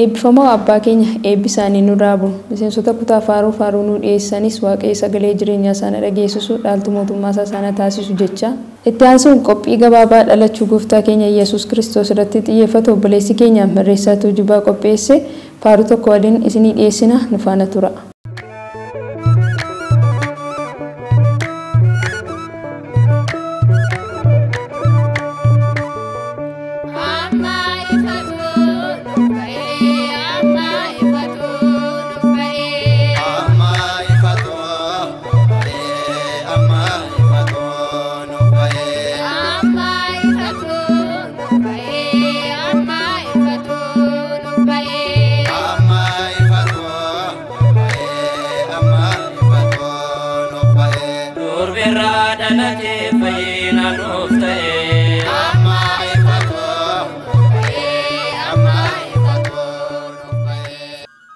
Eebbifamoo abbaa keenya eebbi isaanii nurraa bulu. Miseensota kutaa faaruu faaruu nuu dhiyeessanis Waaqayyo sagalee jireenyaa isaanii dhageessisu dhaaltu mootummaa isaa sana taasisu jecha. Itti aansuun qophii gabaabaa dhalachuu gooftaa keenya Yesuus Kiristoos irratti xiyyeeffatu obboleessi keenya Mirreessaa Tuujubaa qopheesse faaruu tokko waliin isinii dhiyeessina nu faana tura.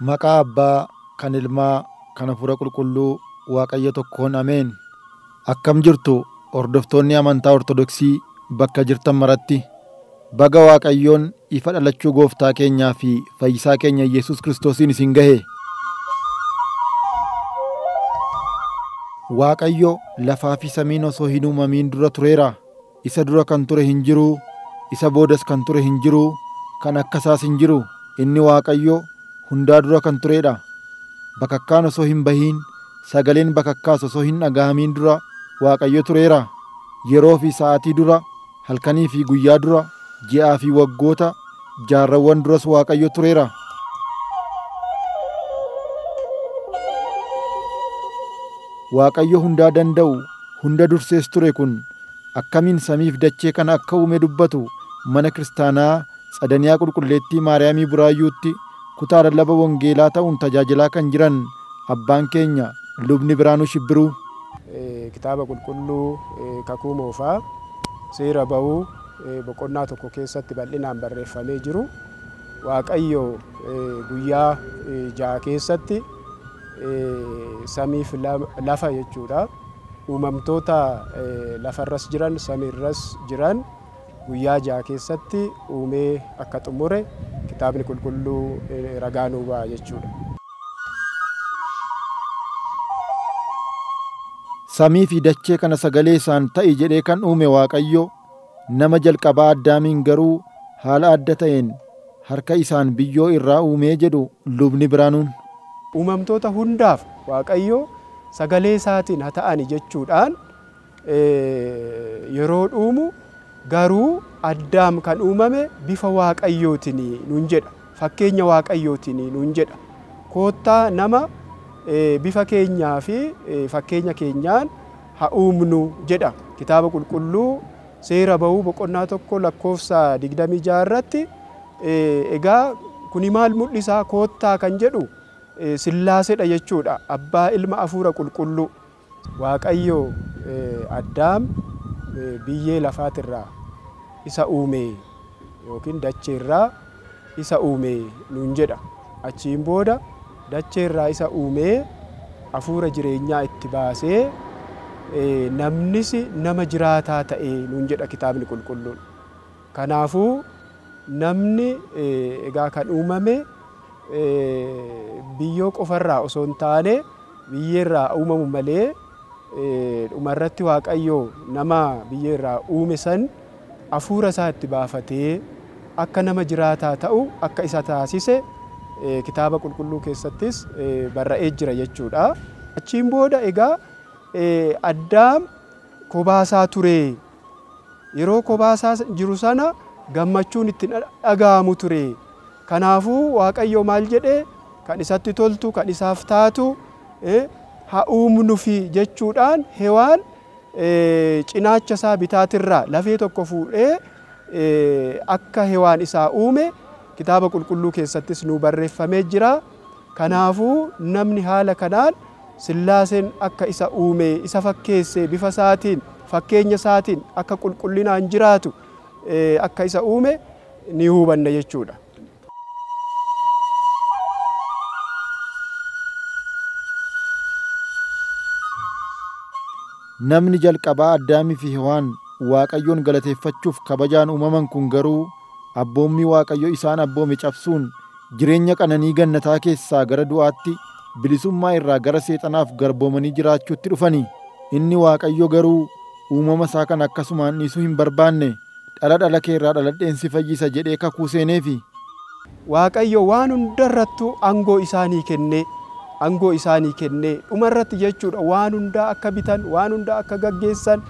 Maqaa Abbaa kan Ilmaa kan Hafuura Qulqulluu Waaqayyo tokkoon ameen. Akkam jirtu hordoftoonni amantaa Ortodoksii bakka jirtan maratti baga Waaqayyoon ifa dhalachuu gooftaa keenyaa fi fayyisaa keenya Yesuus Kiristoosiin isin gahe. Waaqayyo lafaa fi samiin osoo hin uumamiin dura tureera. Isa dura kan ture hin jiru, isa boodas kan ture hin jiru, kan akkasaas hin jiru. Inni Waaqayyo hundaa dura kan turedha. Bakakkaan osoo hin bahiin, sagaleen bakakkaas osoo hin dhagahamiin dura Waaqayyo tureera. Yeroo fi sa'aatii dura, halkanii fi guyyaa dura, ji'aa fi waggoota jaarrawwan duras Waaqayyo tureera. Waaqayyo hundaa danda'u, hunda dursees ture kun akkamiin samiif dachee kana akka uume dubbatu mana kiristaanaa Tsadaniyaa Qulqulleettii Maariyaamii Buraayyuutti kutaa lallaba wangeelaa ta'uun tajaajilaa kan jiran abbaan keenya Lubni Biraanuu Shibbiruu. Kitaaba qulqulluu kakuu moofaa seera ba'uu boqonnaa tokko keessatti bal'inaan barreeffamee jiru. Waaqayyo guyyaa 6 keessatti samiif lafa jechuudha. Uumamtoota lafarras jiran samiirras jiran guyyaa 6 keessatti uumee akka xumure kitaabni qulqulluu ragaa nuu ba'a jechuudha. Samii fi dachee kana sagalee isaan ta'i jedhee kan uume Waaqayyo nama jalqabaa Addaamiin garuu haala adda ta'een harka isaan biyyoo irraa uumee jedhu Lubni Biraanuun. Uumamtoota hundaaf Waaqayyo sagalee isaatiin haa ta'ani jechuudhaan yeroo dhuumu garuu Addaam kan uumame bifa Waaqayyootiin nuun jedha. Fakkeenya Waaqayyootiin nuun jedha. Koottaa nama bifa keenyaa fi fakkeenya keenyaan haa uumnu jedha. Kitaaba qulqulluu seera ba'uu boqonnaa 1 lakkoofsa 26 irratti egaa kuni maal mul'isaa koottaa kan jedhu Sillaaseedha jechuudha. Abbaa Ilma Hafuura Qulqulluu. Waaqayyo Addaam biyyee lafaatirraa isa uume yookiin dacheerraa isa uume nuun jedha. Achiin booda dacheerraa isa uumee hafuura jireenyaa itti baasee namnis nama jiraataa ta'e nuun jedha kitaabni qulqulluun. Kanaafuu namni egaa kan uumame biyyoo qofarraa osoo hin taane biyyeerraa uumamu malee dhumarratti Waaqayyo nama biyyeerraa uume san hafuura isaa itti baafatee akka nama jiraataa ta'u akka isa taasise kitaaba qulqulluu keessattis barra'ee jira jechuudha. Achiin booda egaa Addaam kobaasaa ture. Yeroo kobaasaa jiru sana gammachuun itti dhaga'amu ture. Kanaafuu Waaqayyo maal jedhee kan isatti toltu kan isaaf taatu haa uumnufi jechuudhaan Hewaan cinaacha isaa bitaatirraa lafee tokko fuudhee akka Hewaan isaa uume kitaaba qulqulluu keessattis nu barreeffamee jira. Kanaafuu namni haala kanaan Sillaaseen akka isa uume isa fakkeesse bifa isaatiin fakkeenya isaatiin akka qulqullinaan jiraatu akka isa uume ni hubanna jechuudha. Namni jalqabaa Addaamii fi Hewaan Waaqayyoon galateeffachuuf kabajaan uumaman kun garuu abboommii Waaqayyo isaan abboome cabsuun jireenya qananii gannataa keessaa gara du'aatti, bilisummaa irraa gara seexanaaf garboomanii jiraachuutti dhufani. Inni Waaqayyo garuu uumama isaa kan akkasumaan dhiisuu hin barbaanne, dhala dhala kee irraa dhaladheen si fayyisa jedhee kakuu seeneefi. Waaqayyo waan hundarrattuu aangoo isaanii kennee, aangoo isaanii kennee dhumarratti jechuudha waan hundaa akka bitan, waan hundaa akka gaggeessan,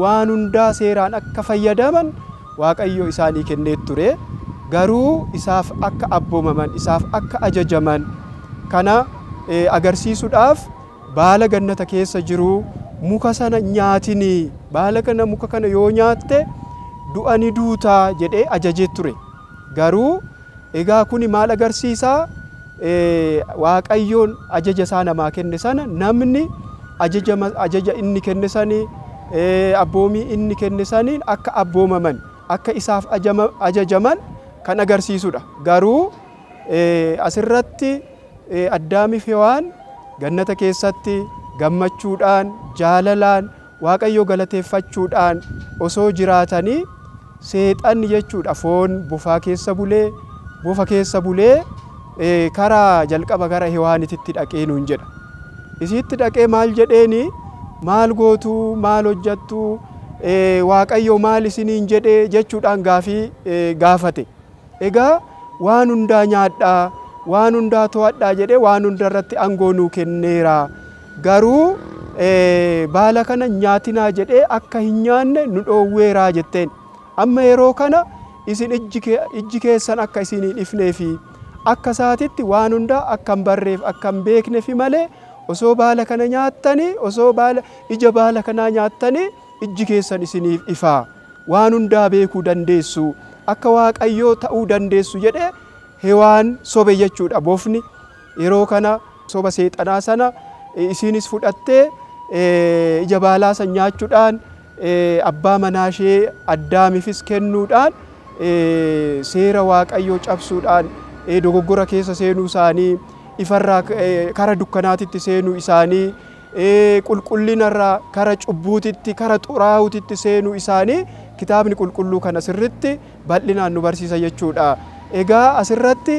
waan hundaa seeraan akka fayyadaman Waaqayyo isaanii kennee ture. Garuu isaaf akka abboomaman, isaaf akka ajajaman kana agarsiisuudhaaf baala gannata keessa jiru muka sana nyaatinii, baala kana muka kana yoo nyaatte du'a ni duutaa jedhee ajajee ture. Garuu egaa kuni maal agarsiisaa? Waaqayyoon ajaja isaa namaa kenne sana namni ajaja inni kenne sanii, abboomii inni kenne saniin akka abboomaman, akka isaaf ajajaman kan agarsiisudha. Garuu asirratti Addaamii fi Hewaan gannata keessatti gammachuudhaan, jaalalaan, Waaqayyo galateeffachuudhaan osoo jiraatanii seexanni jechuudha foon bofaa keessa bulee, bofa keessa bulee karaa jalqaba gara Hewaanititti dhaqee nuun jedha. Isitti dhaqee maal jedheeni? Maal gootuu, maal hojjattuu, Waaqayyo maal isiniin jedhee jechuudhaan gaafii gaafate. Egaa waan hundaa nyaadhaa, waan hundaa to'adhaa jedhee waan hundarratti aangoo nuu kenneera. Garuu baala kana nyaatinaa jedhee akka hin nyaanne nu dhoowweeraa jetteen. Amma yeroo kana isin ijji keessan akka isin hin ifneefi akka isaatitti waan hundaa akka hin barreef akka hin beeknefi malee osoo baala kana nyaattanii, osoo ija baala kanaa nyaattanii ijji keessan isiniif ifaa, waan hundaa beekuu dandeessu, akka Waaqayyoo ta'uu dandeessu jedhee Hewaan sobe jechuudha. Bofni yeroo kana soba seexanaa sana isinis fudhattee ija baalaa san nyaachuudhaan abbaa manaa ishee Addaamiifis kennuudhaan seera Waaqayyoo cabsuudhaan dogoggora keessa seenuu isaanii, ifarraa kara dukkanaatitti seenuu isaanii, qulqullinarraa kara cubbuutitti, kara xuraa'uutitti seenuu isaanii kitaabni qulqulluu kana sirritti bal'inaan nu barsiisa jechuudha. Egaa asirratti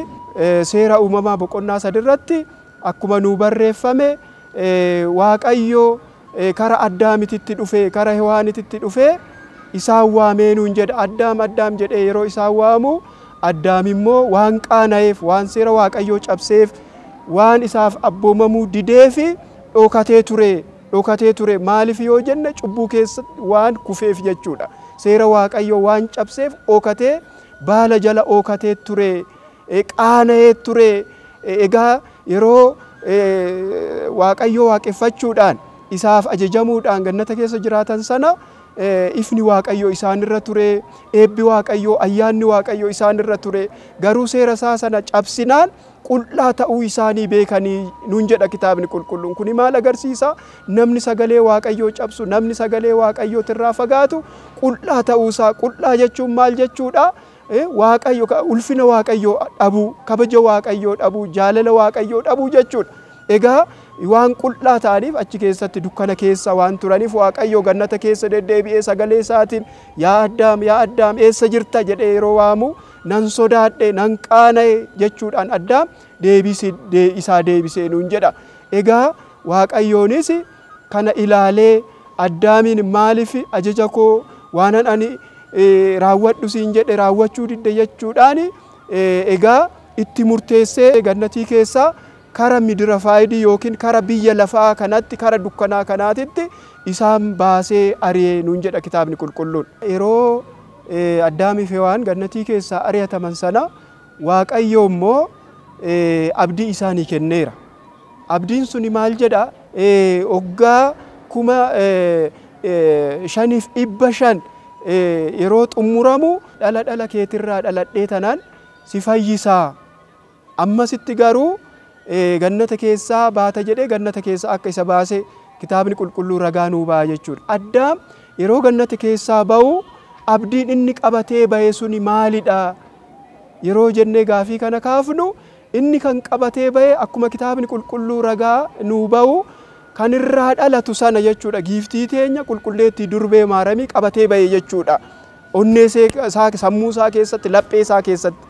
seera uumamaa boqonnaa sadirratti akkuma nuu barreeffame Waaqayyo kara Addaamititti dhufee, kara Hewaanititti dhufee isaan waamee nuun jedha. Addaam Addaam jedhee yeroo isaan waamu Addaam immoo waan qaana'eef, waan seera Waaqayyoo cabseef, waan isaaf abboomamuu dideefi dhokatee ture. Dhokatee ture maaliif yoo jenne cubbuu keessa waan kufeef jechuudha. Seera Waaqayyoo waan cabseef dhokatee baala jala dhokatee ture, qaana'ee ture. Egaa yeroo Waaqayyoo waaqeffachuudhaan isaaf ajajamuudhaan gannata keessa jiraatan sana ifni Waaqayyoo isaanirra ture, eebbi Waaqayyoo, ayyaanni Waaqayyoo isaanirra ture. Garuu seera isaa sana cabsinaan qullaa ta'uu isaanii beekanii nuun jedha kitaabni qulqulluun. Kuni maal agarsiisa? Namni sagalee Waaqayyoo cabsu, namni sagalee Waaqayyootirraa fagaatu qullaa ta'uusaa. Qullaa jechuun maal jechuudha? Waaqayyo ulfina Waaqayyoo dhabuu, kabaja Waaqayyoo dhabuu, jaalala Waaqayyoo dhabuu jechuudha. Egaa waan qullaa ta'aniif achi keessatti dukkana keessa waan turaniif Waaqayyo gannata keessa deddeebi'ee sagalee isaatiin yaa Addaam, yaa Addaam eessa jirta jedhee yeroo waamu nan sodaadhe, nan qaana'e jechuudhaan Addaam isaa deebisee nuun jedha. Egaa Waaqayyoonis kana ilaalee Addaamiin maaliif ajaja koo waanan ani raawwadhu siin jedhe raawwachuu didde jechuudhaan egaa itti murteessee gannatii keessaa kara midira faayidii yookiin kara biyya lafaa kanatti, kara dukkanaa kanaatitti isaan baasee ari'ee nuun jedha kitaabni qulqulluun. Yeroo Addaamii fi Hewaan gannatii keessaa ari'ataman sana Waaqayyo immoo abdii isaanii kenneera. Abdiin suni maal jedha? Waggaa 5,500 yeroo xumuramu dhala dhala keetirraa dhaladhee tanaan si fayyisaa. Ammasitti garuu gannata keessaa baata jedhee gannata keessaa akka isa baase kitaabni qulqulluu ragaa nuu ba'a jechuudha. Addaam yeroo gannata keessaa ba'u abdiin inni qabatee bahe suni maalidha? Yeroo jennee gaafii kana kaafnu inni kan qabatee bahe akkuma kitaabni qulqulluu ragaa nuu ba'u Kan irraa dhalatu sana jechuudha. Giiftii teenya qulqulleettii durbee Maaramii qabatee ba'e jechuudha. Onnee isaa, sammuu isaa keessatti, laphee isaa keessatti.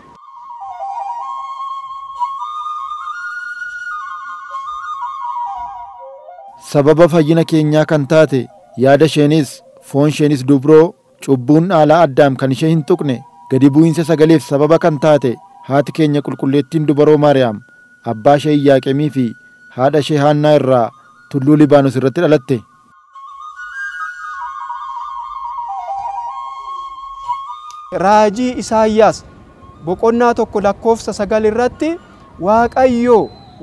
Sababa fayyina keenyaa kan taate yaada isheenis foon isheenis dubroo cubbuun dhaalaa Addaam kan ishee hin tuqne gadi bu'iinsa sagaleef sababa kan taate haati keenya qulqulleettiin dubaroo Maariyaam abbaa ishee Iyyaaqeemii fi haadha ishee Haannaa irraa tulluu Libaanos irratti dhalatte. Raajii Isaayyaas boqonnaa 1 lakkoofsa 9 irratti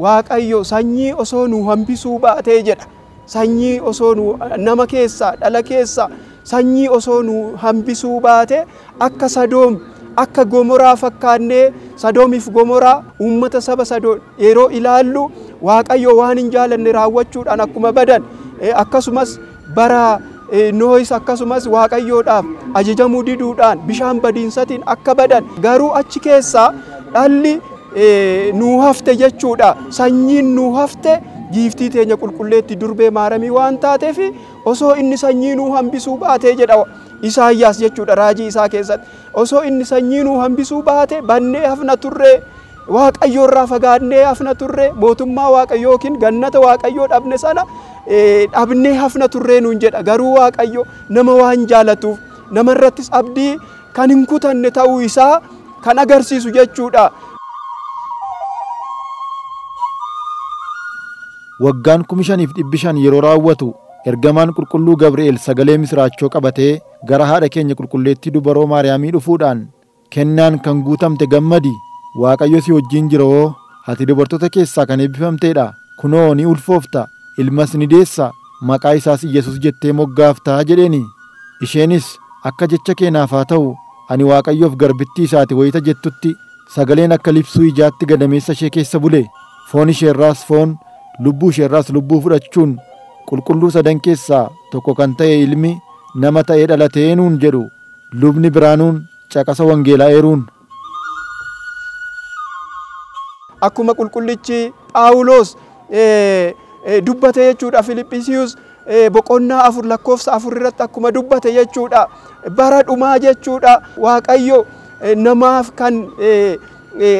Waaqayyo sanyii osoo nu hambisuu baatee jedha. Sanyii osoo nu nama keessaa dhala keessaa sanyii osoo nu hambisuu baate akka Sadoom akka Gomoraa fakkaannee Sadoomiif Gomoraa uummata saba Sadoom yeroo ilaallu Waaqayyo waan hin jaalanne raawwachuudhaan akkuma badan, akkasumas bara Nohis akkasumas Waaqayyoodhaaf ajajamuu diduudhaan bishaan badiinsatiin akka badan, garuu achi keessaa dhalli nuu hafte jechuudha. Sanyiin nuu hafte giiftii teenya qulqulleetti durbee Maaramii waan taateef osoo inni sanyii nuu hambisuu baatee jedha Isaayyaas jechuudha raajii isaa keessatti. Osoo inni sanyii nuu hambisuu baate bannee hafna turre, Waaqayyo irraa fagaannee hafna turre, mootummaa Waaqayyoo yookiin gannata Waaqayyoo dhabne sana dhabnee hafna turre nuun jedha. Garuu Waaqayyo nama waan jaalatuuf namarrattis abdii kan hin kutanne ta'uu isaa kan agarsiisu jechuudha. Waggaan 5500 yeroo raawwatu ergamaan qulqulluu Gabri'eel sagalee misiraachoo qabatee gara haadha keenya qulqulleettii dubaroo Maariyaamii dhufuudhaan kennaan kan guutamte gammadi, Waaqayyo si wajjin jira hoo, ati dubartoota keessaa kan eebbifamteedha, kunoo ni ulfoofta, ilmas ni deessa, maqaa isaas Iyyasuus jettee moggaaftaa jedheeni. Isheenis akka jecha keenaaf haa ta'u, ani Waaqayyoof garbittii isaati wayita jettutti sagaleen akka libsuu ijaatti gadameessa ishee keessa bule, foon isheerraas foon, lubbuu isheerraas lubbuu fudhachuun qulqulluu sadan keessaa tokko kan ta'e ilmi nama ta'ee dhalatee nuun jedhu lubni biraanuun caqasa wangeelaa eeruun. Akkuma qulqullichi Phaawulos dubbate jechuudha Filiphisiiyus boqonnaa 4 lakkoofsa 4 irratti akkuma dubbate jechuudha. Bara dhumaa jechuudha Waaqayyo namaaf kan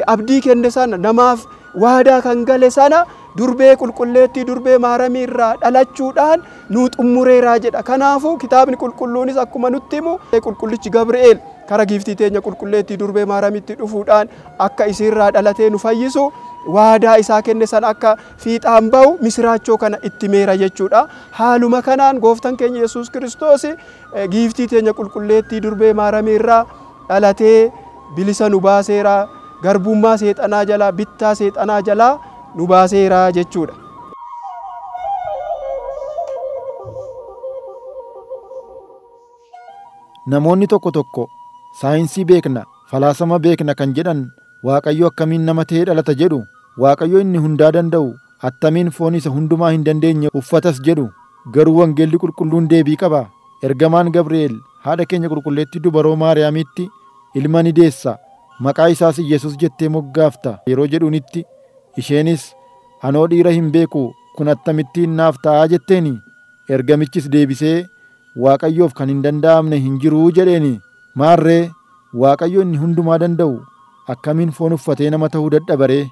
abdii kenne sana, namaaf waadaa kan gale sana durbee qulqulleettii durbee Maaramii irraa dhalachuudhaan nuu xumureeraa jedha. Kanaafuu kitaabni qulqulluunis akkuma nutti himu qulqullichi Gabri'eel kara giiftii teenya qulqulleettii durbee Maaramitti dhufuudhaan akka isiirraa dhalatee nu fayyisu waadaa isaa kenne sana akka fiixaan ba'u misiraachoo kana itti meera jechuudha. Haaluma kanaan gooftaan keenya Yesuus Kiristoos giiftii teenya qulqulleettii durbee Maaramii irraa dhalatee bilisa nu baaseera, garbummaa seexanaa jalaa, bittaa seexanaa jalaa nu baaseera jechuudha. Namoonni tokko tokko saayinsii beekna, falaasama beekna kan jedhan Waaqayyo akkamiin nama ta'ee dhalata jedhu, Waaqayyo inni hundaa danda'u attamiin foon isa hundumaa hin dandeenye uffatas jedhu. Garuu wangeelli qulqulluun deebii qaba. Ergamaan Gabri'eel haadha keenya qulqulleettii dubaroo Maariyaamitti ilma ni deessa, maqaa isaas Iyyasuus jettee moggaafta yeroo jedhuunitti isheenis anoo dhiira hin beeku kun akkamittiin naaf ta'aa jetteeni. Ergamichis deebisee Waaqayyoof kan hin danda'amne hin jiruu jedheeni. Maarree Waaqayyo inni hundumaa danda'u akkamiin foon uffatee nama ta'uu dadhabaree?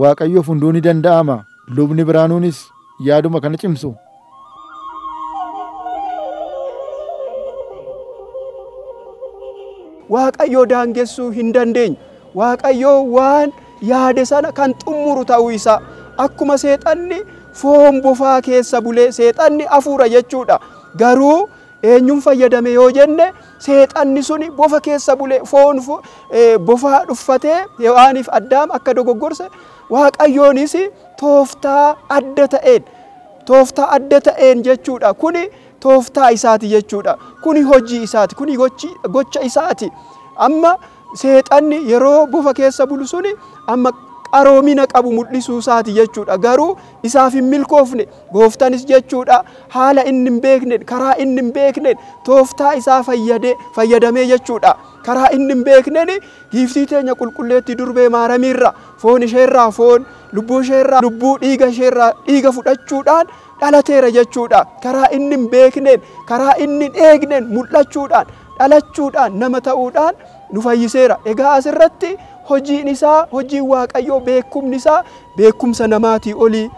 Waaqayyoof hunduu ni danda'ama. Lubni biraanuunis yaaduma kana cimsu. Waaqayyoo daangessuu hin dandeenye. Waaqayyoo waan yaade sana kan xumuru ta'uu isaa akkuma seexanni foon bofaa keessa bulee, seexanni hafuura jechuudha. Garuu eenyuun fayyadame yoo jenne seexanni suni bofa keessa bulee foon bofaa dhuffatee Hewaaniif Addaam akka dogoggorse, Waaqayyoonis tooftaa adda ta'een, tooftaa adda ta'een jechuudha. Kuni tooftaa isaati jechuudha. Kuni hojii isaati, kuni gocha isaati. Amma seexanni yeroo bofa keessa bulu suni amma qaroomina qabu mul'isuu isaati jechuudha. Garuu isaaf hin milkoofne gooftanis jechuudha haala inni hin beekneen, karaa inni hin beekneen tooftaa isaa fayyadamee jechuudha. Karaa inni hin beekneen giiftii teenya qulqulleettii durbee Maaramiirraa foon isheerraa foon, lubbuu isheerraa lubbuu, dhiiga isheerraa dhiiga fudhachuudhaan dhalateera jechuudha. Karaa inni hin beekneen, karaa inni hin eegneen mul'achuudhaan, dhalachuudhaan, nama ta'uudhaan nu fayyiseera. Egaa asirratti hojiin isaa, hojiin Waaqayyoo, beekumni isaa beekumsa namaatii olii,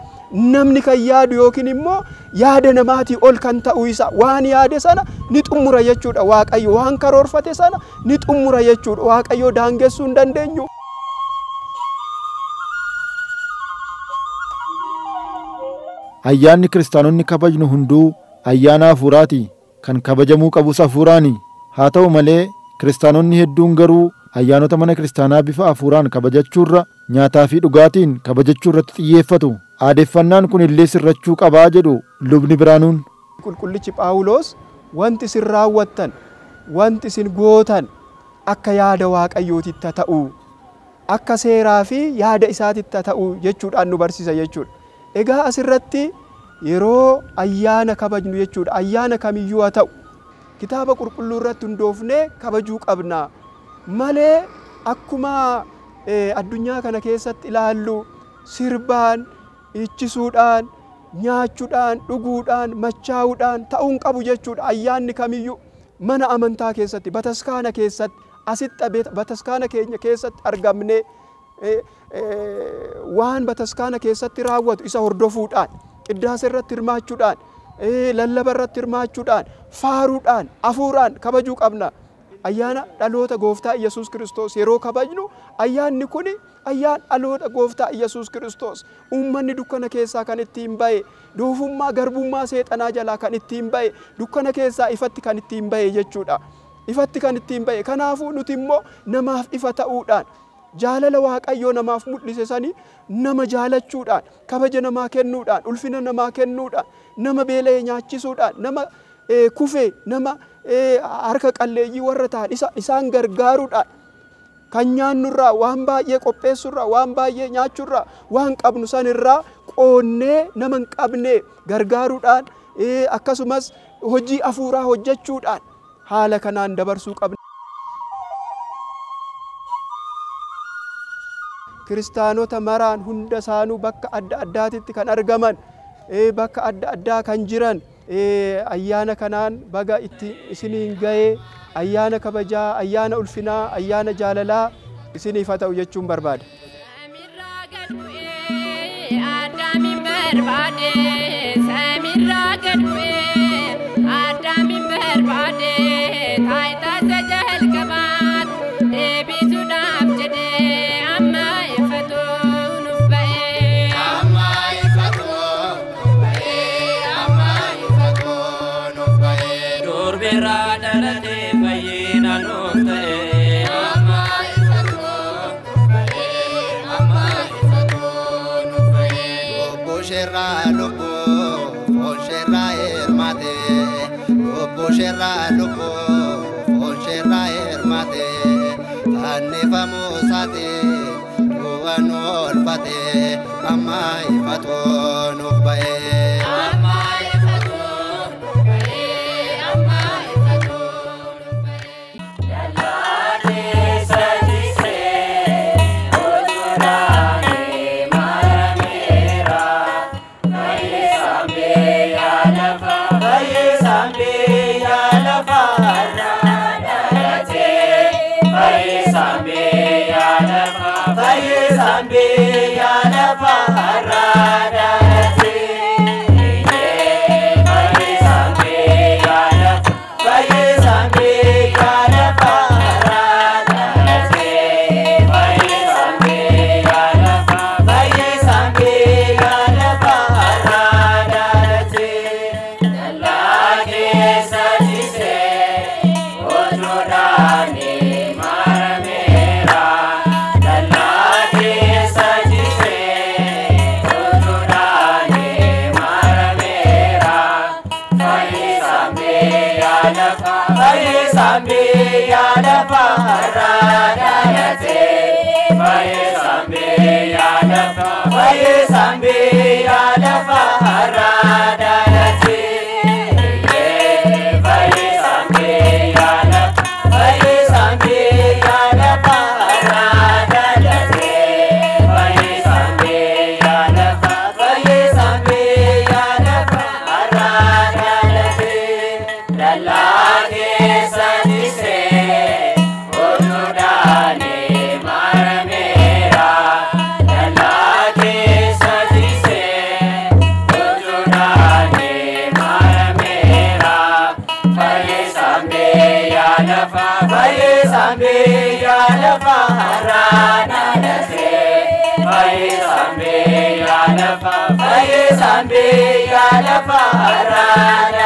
namni kan yaadu yookiin immoo yaada namaatii ol kan ta'u isa waan yaade sana ni xumura jechuudha. Waaqayyo waan karoorfate sana ni xumura jechuudha. Waaqayyo daangessuu hin dandeenyu. Ayyaanni kiristaanonni kabajnu hunduu ayyaana hafuuraati. Kan kabajamuu qabus hafuuraani. Haa ta'u malee kiristaanonni hedduun garuu ayyaanota mana kiristaanaa bifa hafuuraan kabajachuurra nyaataa fi dhugaatiin kabajachuu irratti xiyyeeffatu. Aadeffannaan kun illee sirrachuu qabaa jedhu lubni Biraanuun. Qulqullichi Phaawulos wanti isin raawwattan, wanti isin gootan akka yaada Waaqayyootitti ta'u, akka seeraa fi yaada isaatitti ta'u jechuudhaan nu barsiisa jechuudha. Egaa asirratti yeroo ayyaana kabajnu jechuudha, ayyaana kamiyyuu haa ta'u kitaaba qulqulluu irratti hundoofnee kabajuu qabna malee akkuma addunyaa kana keessatti ilaallu sirbaan, ichisuudhaan, nyaachuudhaan, dhuguudhaan, machaa'uudhaan ta'uu hin qabu jechuudha. Ayyaanni kamiyyuu mana amantaa keessatti, bataskaana keessatti, asitti bataskaana keenya keessatti argamnee waan bataskaana keessatti raawwatu isa hordofuudhaan, qiddaasa irratti hirmaachuudhaan, lallaba irratti hirmaachuudhaan, faaruudhaan, hafuuraan kabajuu qabna. Ayyaana dhaloota gooftaa Iyyasuus Kiristoos yeroo kabajnu ayyaanni kun ayyaana dhaloota gooftaa Iyyasuus Kiristoos uummanni dukkana keessaa kan ittiin ba'e, doofummaa garbummaa seexanaa jalaa kan ittiin ba'e, dukkana keessaa ifatti kan ittiin ba'e jechuudha. Ifatti kan ittiin ba'e. Kanaafuu nuti immoo namaaf ifa ta'uudhaan jaalala Waaqayyoo namaaf mul'ise sanii nama jaalachuudhaan, kabaja namaa kennuudhaan, ulfina namaa kennuudhaan, nama beela'e nyaachisuudhaan, nama kufe, nama harka qalleeyyii warra ta'an isaan gargaaruudhaan, kan nyaannurraa waan baay'ee qopheessurraa, waan baay'ee nyaachuurraa, waan qabnu sanirraa qoonnee nama hin qabne gargaaruudhaan, akkasumas hojii hafuuraa hojjechuudhaan haala kanaan dabarsuu qabna. Kiristaanota maraan hunda isaanuu bakka adda addaatitti kan argaman, bakka adda addaa kan jiran, ayyaana kanaan baga itti isiniin ga'ee, ayyaana kabajaa, ayyaana ulfinaa, ayyaana jaalalaa isiniif haa ta'u jechuun barbaada. Samiirraa gad bu'ee Addaamin barbaade, samiirraa gad bu'ee Addaamin barbaade, taayitaa isa jalqabaat deebisuudhaaf jedhee amma ifatu nuuf ba'ee. Amma ifatu nuuf ba'ee, amma ifatu nuuf ba'ee. Durbirraa dhalatee fayyina nuuf ta'ee. Amma ifatu nuuf ba'ee, amma ifatu nuuf ba'ee. Lubbuu isheerraa lubbuu, foon isheerraa hirmaate. Lubbuu isheerraa lubbuu, foon isheerraa hirmaate. Fannifamuu isaatiin du'a nu oolfate. Amma ifatu nuuf ba'ee. Amma ifatu nuuf ba'ee, amma ifatu nuuf ba'ee. Dallaa keessa jisee utuudhaan marameera. Fayyisaan biyya lafaa, fayyisaan biyya lafaarraa dhalatee. Fayyisaan biyya lafaa, fayyisaan biyya lafaarraa dhalatee. Fayyisaan biyya lafaa, fayyisaan biyya lafaarraa dhalatee. Fayyisaan biyya lafaa, fayyisaan biyya lafaarraa dhalatee. Dallaa keessa jisee utuudhaan marameera. Dallaa keessa jisee utuudhaan marameera. Fayyisaan biyya lafaa, fayyisaan biyya lafaarraa dhalatee. Fayyisaan biyya lafaa, fayyisaan biyya lafaarraa dhalatee. Fayyisaan biyya lafaa, fayyisaan biyya lafaarraa dhalatee. Fayyisaan biyya lafaa, fayyisaan biyya lafaarraa. biyya lafaarraa.